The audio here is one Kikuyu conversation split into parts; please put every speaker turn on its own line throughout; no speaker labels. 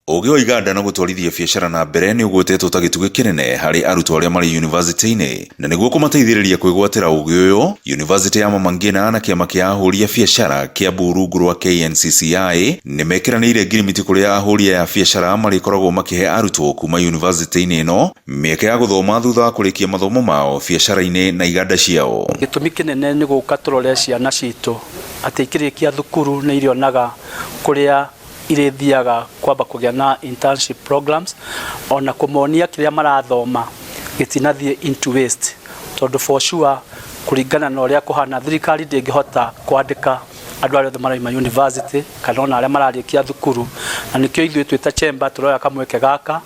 Ũgĩ wa iganda na gũtwarithia biacara na mbere nĩ ũgwetetwo ta gĩtugĩ kĩnene harĩ arutwo arĩa marĩ yunivasĩtĩ-inĩ, na nĩguo kũmateithĩrĩria kwĩgwatĩra ũgĩ ũyũ, Yunivasĩtĩ ya Mama Ngina na kĩama kĩa ahũri a biacara Kiambu rungu rwa KNCCI nĩ mekĩranĩire ngirimiti kũrĩa ahũri aya a biacara marĩkoragwo makĩhe arutwo kuma yunivasĩtĩ-inĩ ĩno mĩeke ya gũthoma thutha wa kũrĩkia mathomo mao biacara-inĩ na iganda ciao.
Gĩtũmi kĩnene nĩ gũka tũrore ciana citũ atĩ ikĩrĩkia thukuru nĩ irĩonaga kũrĩa irĩthiaga kwamba kũgĩa na internship programs, ona kũmonia kĩrĩa marathoma gĩtinathiĩ into waste, tondũ for sure kũringana na ũrĩa kũhana, thirikari ndĩngĩhota kwandĩka andũ arĩa othe maraima university kana ona arĩa mararĩkia thukuru, na nĩkĩo ithuĩ twĩ ta chamber tũroya kamweke gaka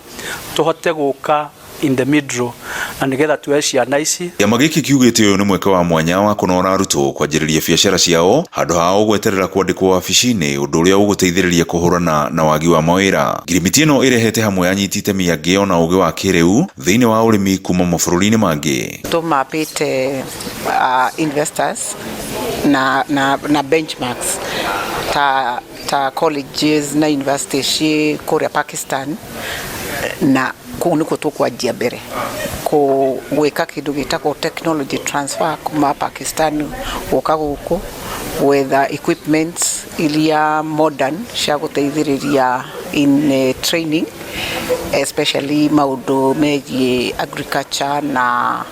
tũhote gũka in the middle na nĩgetha tuoe ciana ici.
Kĩama gĩkĩ kiugĩte ũyũ nĩ mweke wa mwanya wa kũnora arutwo kwanjĩrĩria biacara ciao handũ hao gweterera kwandĩkwo wabici-inĩ, ũndũ ũrĩa ũgũteithĩrĩria kũhũrana na wagi wa mawĩra. Ngirimiti ĩno ĩrehete hamwe anyiti itemi angĩ ona ũgĩ wa kĩrĩu thĩinĩ wa ũrĩmi kuma mabũrũri-inĩ mangĩ.
Tũmapĩte investors na benchmarks ta colleges na universities ciĩ kũrĩa Pakistan, na kũu nĩkuo tũkwanjia mbere gwĩka kĩndũ gĩtagwo technology transfer kuma Pakistan gũka gũkũ gwetha equipments iria modern cia gũteithĩrĩria in training, especially maũndũ megiĩ agriculture na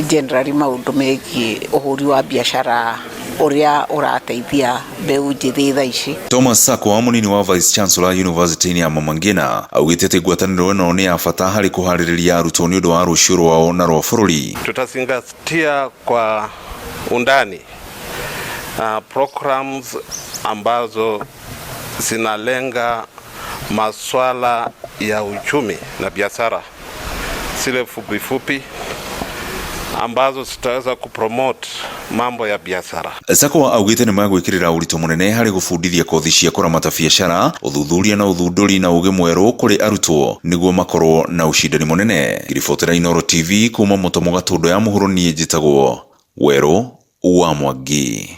generally maũndũ megiĩ ũhũri wa biacara ũrĩa ũrateithia mbeũ njĩthĩ thaa ici.
Thomas Sakwa, mũnini wa Vice Chancellor University ya Mama Ngina, augĩte atĩ ngwatanĩro ĩno nĩ ya bata harĩ kũharĩrĩria arutwo nĩ ũndũ wa rũciũ rwao na rwa bũrũri.
Tutazingatia kwa undani programs ambazo zinalenga maswala ya uchumi na biashara, zile fupi fupi ambazo zitaweza kupromote mambo ya biashara.
Sakwa augĩte nĩ magwĩkĩrĩra ũritũ mũnene harĩ gũbundithia kothi cia kũramata biacara, ũthuthuria na ũthundũri na ũgĩ mwerũ kũrĩ arutwo nĩguo makorwo na ũcindani mũnene. Ngĩribotera Inooro TV kuma Mũtomo Gatũndũ ya mũhuro, niĩ njĩtagwo Werũ wa Mwangi.